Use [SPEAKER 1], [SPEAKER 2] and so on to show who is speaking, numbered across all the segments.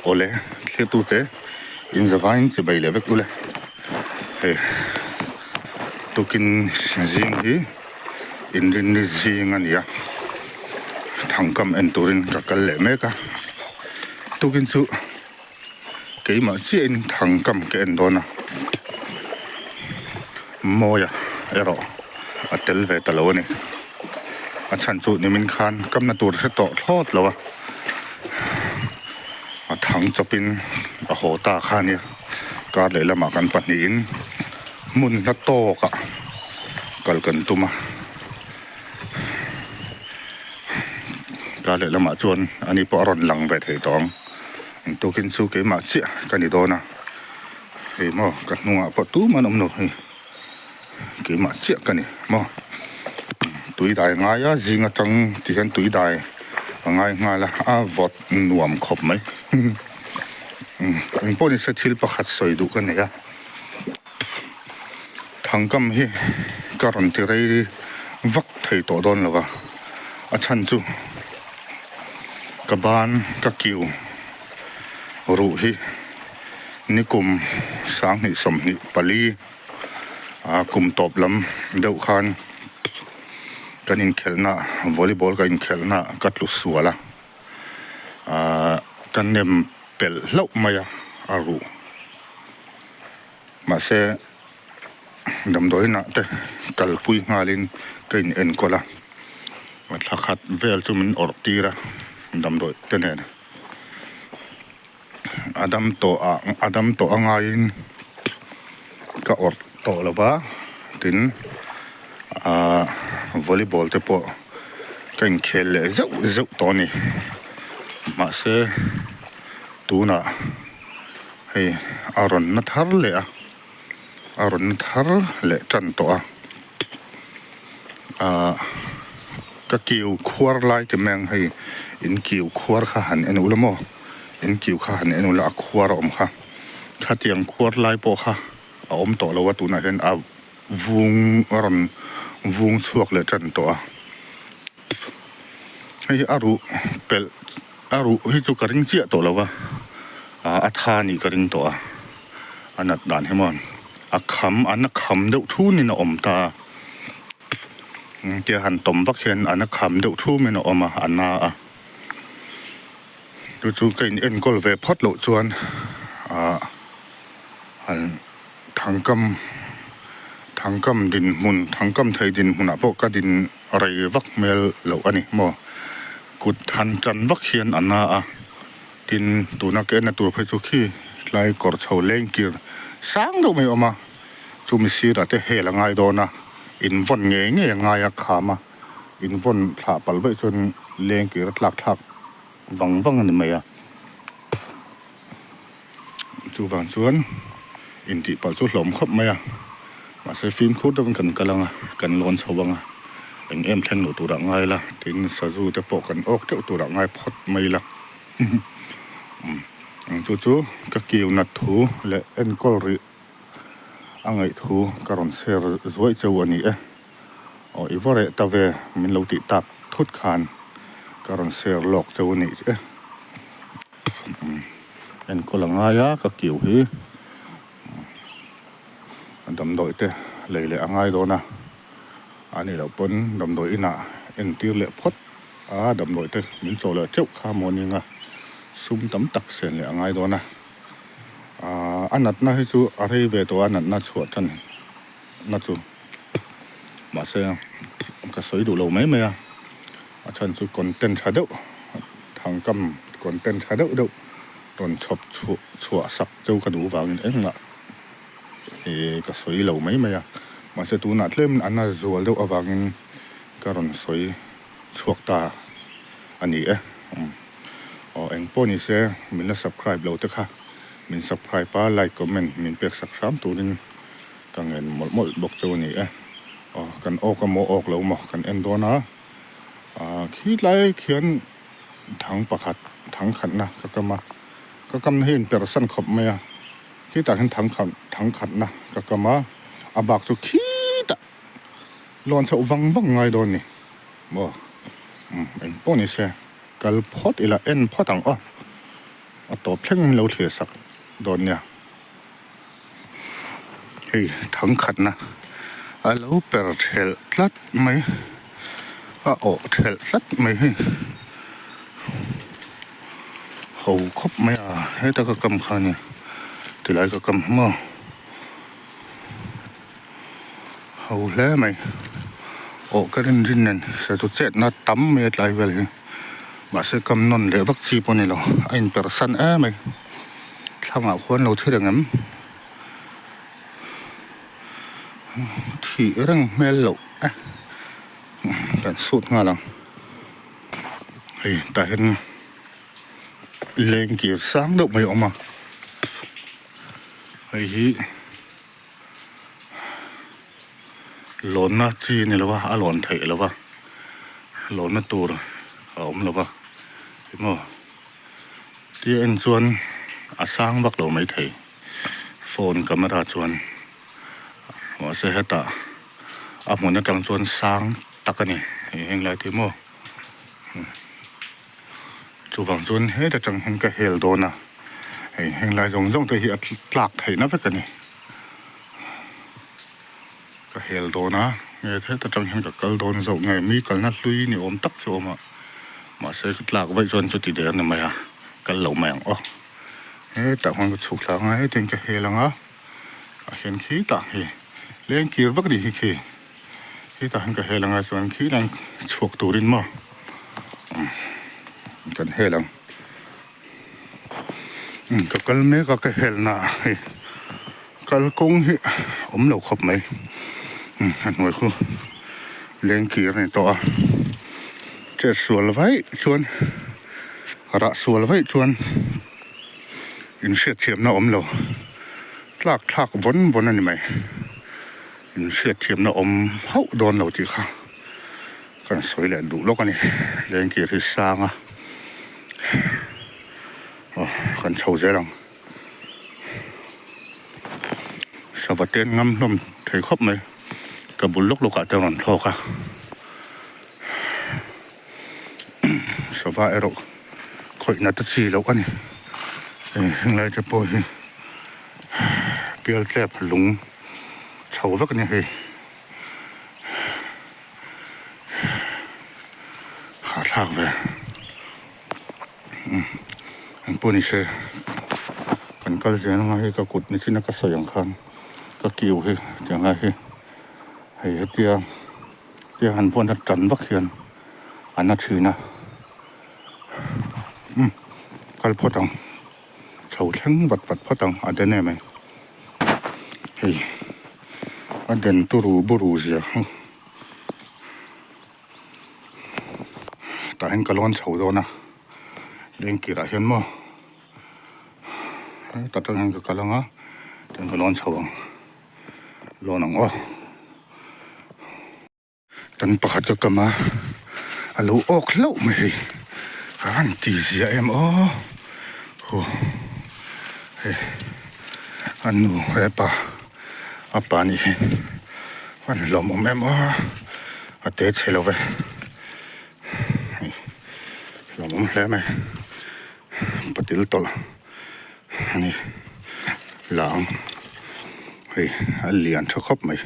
[SPEAKER 1] Awle thlirtute in zavaiin chibai leh vek ule hei tukin zing hi inrinni zing a ni a thangkam en turin ka kal leh mek a tukin chu keimah chiahin thangkam ka en dawn a mawia erawh a tel ve ta lo a ni a chhan chu nimin khan kamna tur hre tawh thlawt lo a. A thang chawpin a haw ta kha ania kar lehlamah kan pahnihin hmun hla tawkah kal kan tum a kar lehlamah chuan ani pawh a rawn lang ve thei tawh ang engtukin chu keimah chiah ka ni dawn a hei maw ka hnungah pawh tumah an awm lo hei keimah chiah ka ni maw tui dai ngai a zing atang ti hian tui dai a ngai nghal a a vawt nuam khawp mai eng pawh nise thil pakhat sawi duh ka nei a thangkam hi ka rawn ti rei vak thei tawh dawn lo va a chhan chu ka ban ka kiu ruh hi. Nikum sanghnih sawmhnih pali ah kum tawp lam deuh khan kan inkhelhna volleyball ka inkhelhna ka tlu sual a ah ka nem pelh hlauh mai a a ruh mahse damdawiinah te kalpui nghalin ka in enkawl a thla khat vel chu min awrh tir a damdawi te nen. A dam tawh ah a dam tawh a ngaiin ka awrh tawh lo va tin ahh volleyball te pawh ka inkhel leh zeuh zeuh tawh a ni mahse tunah hei a rawn na thar leh a a rawn na thar leh tan tawh a ahh ka kiu khuar lai ti mai ang hei in kiu khuar kha han en ula maw. In kiu kha han en ula a khuar a awm kha khatiang khuar lai pawh kha a awm tawh lo a tunah hian a vung a rawn vung chhuak leh tan tawh a hei hi a ruh pelh a ruh hi chu ka ring chiah tawh lo va ah a tha anih ka ring tawh a a nat dan hi maw a kham an a kham deuh thunin a awm ta a tia han tawm vak hian an a kham deuh thumin a awm a a na a. Chu chu ka in enkawl ve phawt loh chuan ah han thangkam thangkam dinhmun thangkam thei dinhmunah pawh ka din rei vak hmel loh a ni maw kut han tan vak hian a na a tin tuna ka enna tur phei chu khi tlai kawr chho leng kir sang deuh mai a awm a chumi sirah te hel a ngai dawn a invawn ngei ngei a ngai a kham a. In vawn thlah palh vaih chuan leng kir a tlak thlak vang vang a ni mai a, chuvang chuan intih palh chu hlawm khawp mai a, mahse fimkhur deuhin kan kal ang a, kan lawn chho ang a, eng em thleng loh turah ngai la tin sazu te pawh kan awk teuh turah ngai phawt mai la umm chu chu ka kiu nat thu leh enkawl rih a ngaih thu ka rawn share zuaih cheu a ni e. Aw i va reh ta ve min lo tih tak thut khan ka rawn share lawk cheu a nih che. Enkawl a ngai a ka kiu hi damdawi te lei leh a ngai dawn a, a nih loh pawn damdawi inah entir leh phawt a damdawi te min chawh leh teuh kha morning a sum tam tak sen leh a ngai dawn a. Aaa a natna hi chu a rei ve tawh a natna chhuah tan na chu mahse ka sawi duh lo mai mai a a chhan chu content tha deuh thangkam content tha deuh deuh rawn chhawp chhuah chhuah sak cheu ka duh vangin engmah ih ka sawi lo mai mai a mahse tunah tlem an a zual deuh avangin ka rawn sawi chhuak ta a ni e. Aw eng pawh ni se min la subscribe lo te kha min subscribe a like comment min pek sak hram turin ka ngen mawlh mawlh bawk chu a ni e. Aw kan awk a maw awk lo maw kan en dawn a ah khi tlai khian thang pakhat thang khatna ka kam a ka kamna hi inpersan khawp mai a khitah hian thang khat thang khatna ka kam a a bak chu khitah lawn chhoh vang vang ngai dawn a ni maw umm eng pawh ni se. Kal phawt ila en phawt ang aw. A tawp thleng min lo thlir sak dawn nia. Hei thangkhatna a lo per thelh tlat mai a awh thelh tlat mai hei ho khawp mai a heta ka kam kha nia tilai ka kam maw ho hle mai awh ka rin rin nen sazu chetna tam mai a tlai vel hi mahse kam nawn leh vak chi pawh a ni lo a inpersan em mai. Thlangah khuan lo thi reng em? Thih reng hmel loh e. Kan sut nghal ang. Hei tah hian leng kir sang deuh mai a awm a. Hei hi lawnna chi a ni lo va, a lawn theih lo va, lawnna tur a awm lo va emaw. Tia en chuan a sang vak lo maithei phone camera chuan mahse hetah a hmun atang chuan sang tak a ni hei heng lai te hi maw chuvang chuan heta tang hian ka hel dawn a hei heng lai zawng zawng te hi a tlak theihna vek a ni ka hel dawn a nge heta tang hian ka kal dawn zawk nge mi kalna hlui ni awm tak chu a awm a mahse ka tlak vaih chuan chuti der a ni mai a kal lo mai ang aw hetah khuan ka chhuk thla ang a hetiang ka hel ang a ah hian khitah khi leng kir vak a nih hi khi hetah hian ka hel ang a chuan khilai chhuak turin maw kan hel ang. Ka kal mek a ka helna ah hei kalkawng hi awm lo khawp mai a hnuai khu leng kir a ni tawh a chet sual vaih chuan rah sual vaih chuan inhriatthiamna awm lo tlak thlak vawn vawn a ni mai inhriatthiamna awm hauh dawn lo tih kha. Kan sawi leh duh lawk a ni lengkir hi sang a aw kan chho zel ang sava te an ngam hlawm thei khawp mai ka bul lawk lawk ah te a rawn thlawk a sava erawh khawih nat a chi loh a ni henglai te pawh hi pialtlep lung chho vek a ni hei. Hahthlak ve umm eng pawh ni se kan kal zel anga hei ka kut nichin a ka sawi ang khan ka kiu hi tiang lai hi hei hetia tia han vawn a tan vak hian a na thin a umm kal phawt ang chho thleng vat vat phawt ang a den em ai hei a den turu buru zia hi. Tah hian ka lawn chho dawn a lengkir ah hian maw hetah tang hian ka kal ang a tiang ka lawn chho ang lawn ang aw tan pakhat ka kam a a lo awk hlauh mai hei a han ti zia em aw huh hei a nu hepa. A pa nih hi a ni hlawm awm em a a te chhe lo ve hlawm awm hle mai patil tawlh a ni lang hei a lian tha khawp mai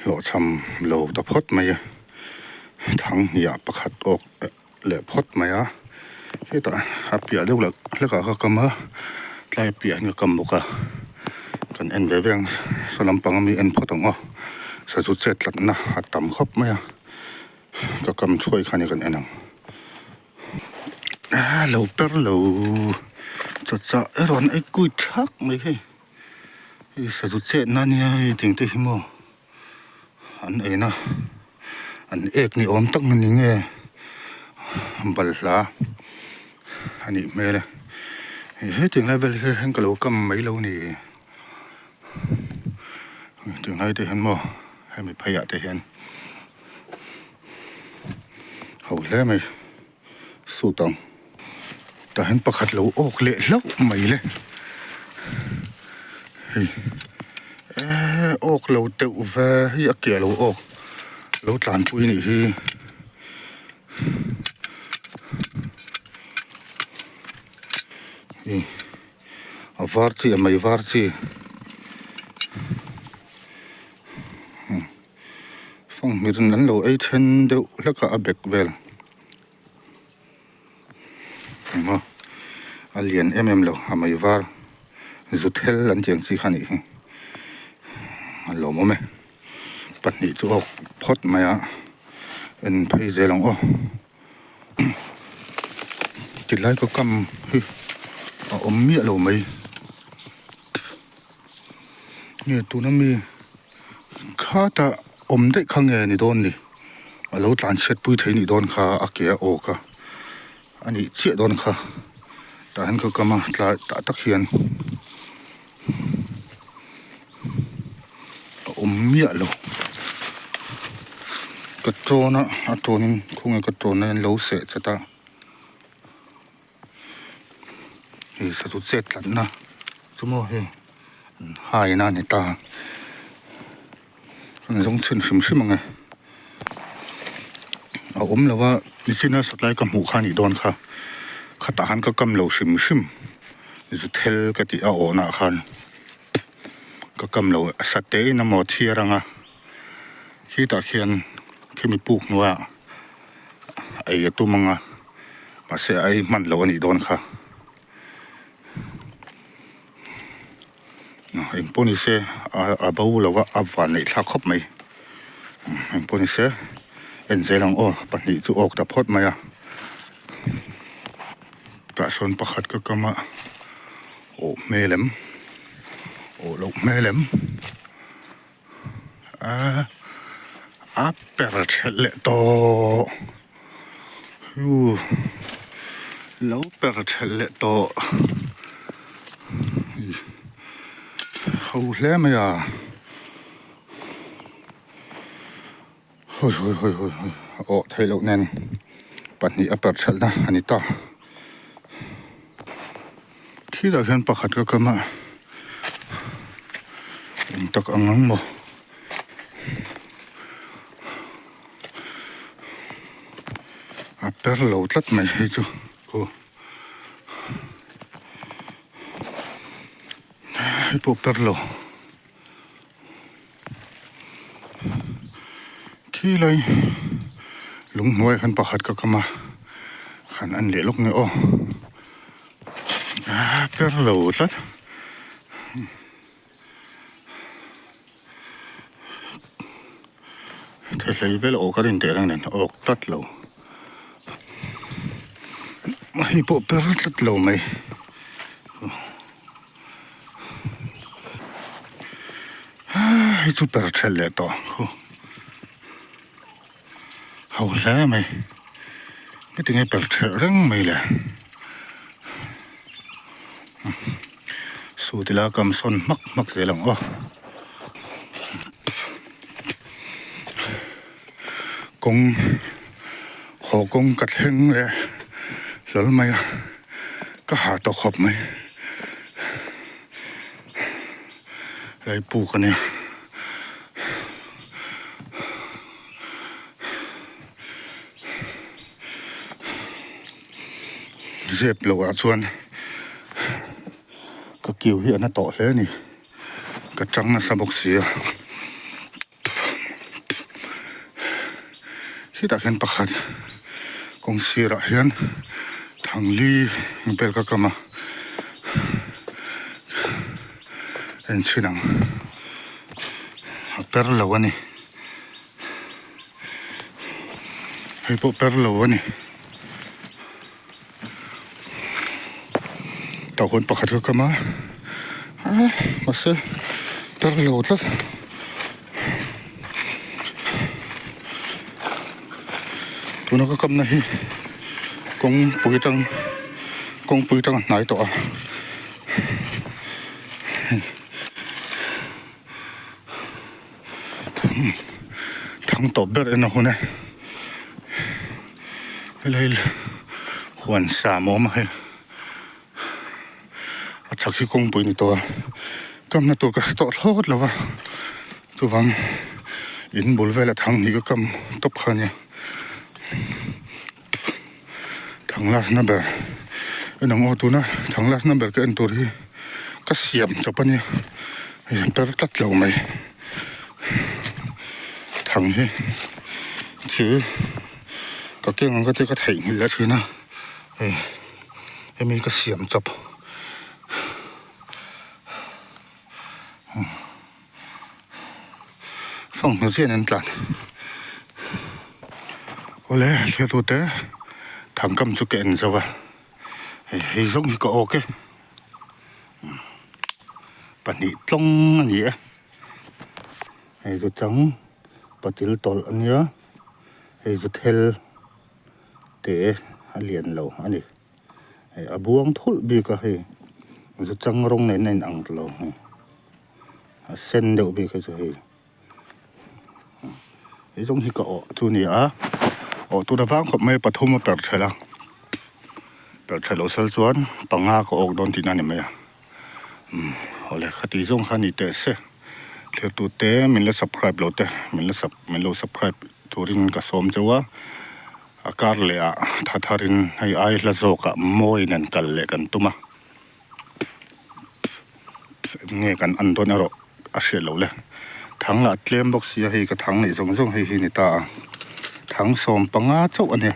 [SPEAKER 1] hlawhchham lo ta phawt mai a thang hniah pakhat awk. Leh phawt mai a hetah a piah deuh leh hlek ah ka kam a tlai piah hian ka kam bawk a kan en ve ve ang saw lampang ami en phawt ang aw sazu chet tlatna a tam khawp mai a ka kam thuai kha nia kan en ang ah lo per lo chawchah erawh an ei kui thak mai hei hei sazu chetna ania hei tiang te hi maw. An en a an ek ni awm tak ni nge balhla a nih hmel e hetiang lai vel hian ka lo kam mai lo ni tiang lai te hian maw hemi phei ah te hian ho hle mai sut ang tah hian pakhat lo awk leh hlauh mai le hei eee awk lo teuh ve hi a ke lo awk lo tlanpui a nih hi. Ih a var chi a mei var chi fanghmir in an lo ei then deuh hlek a a bag vel engmaw a lian em em lo a mei var zu thel an tih ang chi kha a nih hi a lawmawm e pahnih chu a awk phawt mai a en phei zel ang aw. Tilai ka kam hi a awm miah lo mai nge tuna mi khata awm daih kha nge ni dawn ni a lo tlan chhiat pui thei nih dawn kha a ke a awk a a nih chiah dawn kha tah hian ka kam a tlai tah tak hian a awm miah lo ka tawn a a tawnin khawnge ka tawn na hian lo seh chat a hei thla chu chet tlatna chu maw hei an hai na a ni ta an zawng chhin hrim hrim ang e a awm lo a nichina satlai ka hmuh kha a nih dawn kha khatah khan ka kam lo hrim hrim. Zu thel ka tih a awhna ah khan ka kam lo a sa te in emaw chhiar anga khitah khian khimi puk hnuaiah ei a tum anga mahse a ei hman loh a nih dawn kha engpawh ni se a bo lo a a van neih thlak khawp mai engpawh ni se en zel ang aw pahnih chu awk ta phawt mai a. Tah sawn pakhat ka kam a awh hmel em awh loh hmel em aaa a per thelh leh tawh uu lo per thelh leh tawh ho hle mai a. Hawi hawi hawi hawi hawi awh theih loh nen pahnih a perh hralhna a ni ta. Khilah hian pakhat ka kam a eng tak ang ang maw. A per lo tlat mai hei chu aw hei pawh per lo. Khilai lung hnuaiah khan pakhat ka kam a khan an leh lawk nge aw a per lo tlat thehlei vel awk a rin teh reng nen awk tlat lo hei pawh per tlat lo mai. Hei chu per thelh leh tawh khu ho hle mai heti nge per thelh reng mai le sut ila kam sawn hmak hmak zel ang aw kawng haw kawng ka thleng leh hlawl mai a. Ka ha tawh khawp mai. Hei puk a nia. Zep loh ah chuan ka kiu hi a na tawh hle a ni. Ka tang nasa bawk si a. Hetah hian pakhat kawng sirah hian thangli vel ka kam a en chhin ang a per lo a ni hei pawh per lo a ni tah huan pakhat ka kam a mahse per lo tlat tuna ka kamna hi kawngpui atang kawngpui atang a hnai tawh a thang tawp ber en a hun e. Helai huan sa maw awm a hei a chhak hi kawngpui ni tawh a kamna tur ka hre tawh thlawt lo va chuvang in bul velah thang hnih ka kam tawp kha a nia thang last na ber. En ang aw tuna thang last number ka en tur hi ka siam chawp a nia hei per tlat lo mai thang hi thil ka keng ang ka tia ka theihnghilh leh thin a hei hemi ka siam chawp. Fanghmir chian an tlan awle thliatu te thangkam chu ka en zo a hei hei zawng hi ka awk e pahnih tlawng a ni e hei zu chang patil tawlh a nia hei zu thel te a lian lo a ni. Hei a buang thulh bik a hei zu chang rawng nen a in ang ta lo hei a sen deuh bik hi chu hei hei zawng hi ka awh chu a ni a awh tur avang khawp mai pathum a per thelh a per thelh loh sal chuan panga ka awk dawn tihna a ni mai a umm awle khati zawng kha a ni teh se thlir te min la subscribe lo te min la sub min lo subscribe turin ka sawm chauh a. A kar leh ah tha thar in hei ai hla zawk ah mawi nen kal leh kan tum a, nge kan an dawn erawh a hriat loh le. Thang lah tlem bawk sia hei ka thang neih zawng zawng hei hi ni ta a, thang 15 chauh a nia,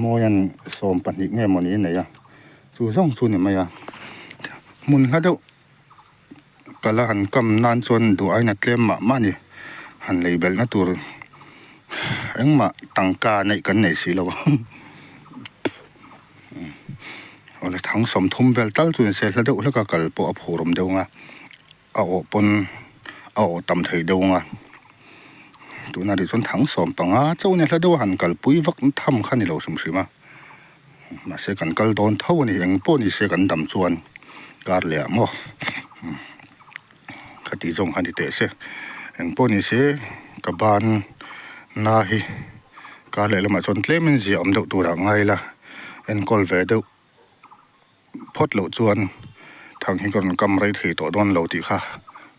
[SPEAKER 1] mawian 12 nge mawni a nei a, chu zawng chu ni mai a, hmun hla deuh kala han kam nan chuan duh aiin a tlem mah mah a ni, han lei belhna tur engmah tangka neih kan nei si lo a awle thang 30 vel tal chu ni se hla deuh hlek a kal pawh a phur awm deuh ang a a awh pawn a awh tam thei deuh ang a tunah rih chuan thang 15 chauh a ni hla deuh a han kalpui vak tham kha a ni lo hrim hrim a. Mahse kan kal dawn tho a ni, eng pawh ni se kan dam chuan kar leh ah maw khati zawng kha ni teh se, eng pawh ni se ka ban na hi kar leh lamah chuan tlem in zia awm deuh tur ah ngai ila enkawl ve deuh phawt loh chuan thang hi ka rawn kam rei thei tawh dawn lo tih kha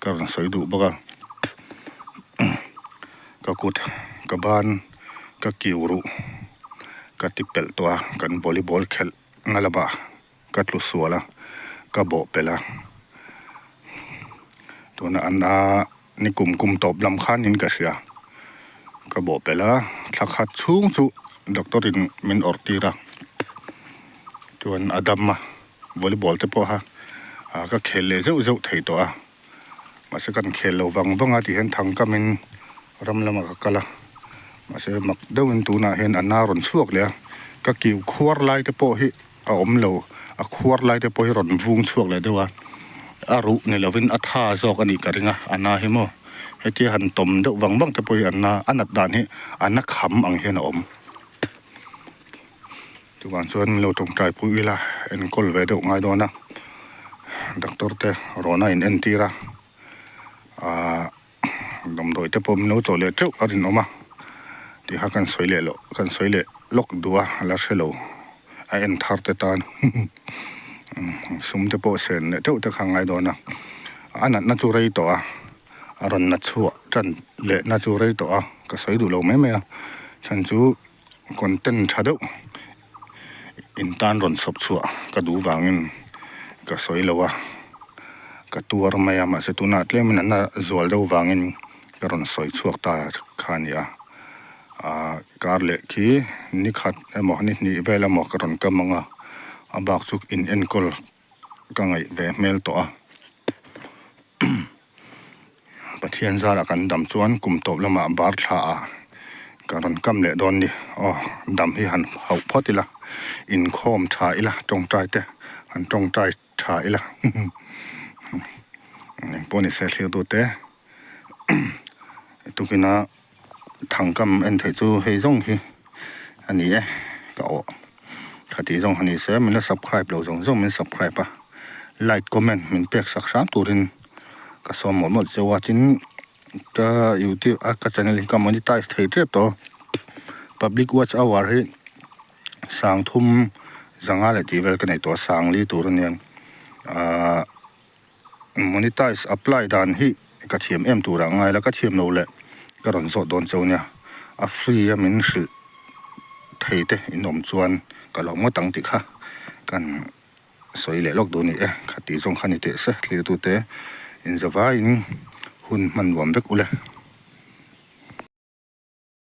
[SPEAKER 1] ka rawn sawi duh bawk a ka kut ka ban. Ka kiu ruh ka ti pelh tawh a, kan volleyball khelh na lamah ka tlu sual a, ka bawh pelh a. Tuna an a ni kum kum tawp lam khanin ka hria, ka bawh pelh a, thla khat chhung chu doctor in min awrh tir a, chuan a dam a, volleyball te pawh kha ka khel leh zeuh zeuh thei tawh a, mahse kan khel lo vang vang a ti hian thangkamin. Ram lamah ka kal a, mahse mak deuhin tunah hian a na rawn chhuak leh a, ka kiu khuar lai te pawh hi a awm lo, a khuar lai te pawh hi rawn vung chhuak leh deuh a, a ruh ni lovin a tha zawk a nih ka ring a, a na hi maw hetia han tawm deuh vang vang te pawh hi a na, a nat dan hi a na kham ang hian a awm. Chuvang chuan min lo tawngtai pui ila enkawl ve deuh ngai dawn a, doctor te rawn a in entir a, ahh. Damdawi te pawh min lo chawh leh teuh a rinawm a tih kha kan sawi leh loh kan sawi leh lawk duh a a la hre lo a en thar te tan sum te pawh sen leh teuh te kha a ngai dawn a a natna chu rei tawh a a rawn nat chhuah tan leh na chu rei tawh a ka sawi duh lo mai mai a chhan chu content tha deuh in tan rawn chhawp chhuah ka duh vangin ka sawi lo a. Ka tuar mai a, mahse tunah tlemin an la zual deuh vangin ka rawn sawi chhuak ta kha a ni a. Aaa kar leh khi ni khat emaw ni hnih vel emaw ka rawn kam ang a, a bak chu in enkawl ka ngaih ve hmel tawh a. Pathian zarah kan dam chuan kum tawp lamah bar thla ah ka rawn kam leh dawn ni. Aw dam hi han hauh phawt ila, inkhawm tha ila tawngtai te han tawngtai tha ila engpawh ni se thlir tute tukina thangkam en theih chu hei zawng hi a ni e ka awh khatih zawng han ni se min la subscribe lo zawng zawng min subscribe a like comment min pek sak hram turin ka sawm mawlh mawlh cheu a tin ka youtube a ka channel hi ka monetize thei tep tawh public watch hour hi. 3000 leh tih vel ka neih tawh a 4000 tur ania ahh monetize apply dan hi ka thiam em turah ngai la ka thiam lo leh ka rawn zawh dawn chauh ania a free a min hrilh thei te in awm chuan ka lo ngawt ang tih kha. Kan sawi leh lawk duh a ni e. Kha tih zawng kha ni teh se thlirtute inzavaiin hun hman nuam vek ule.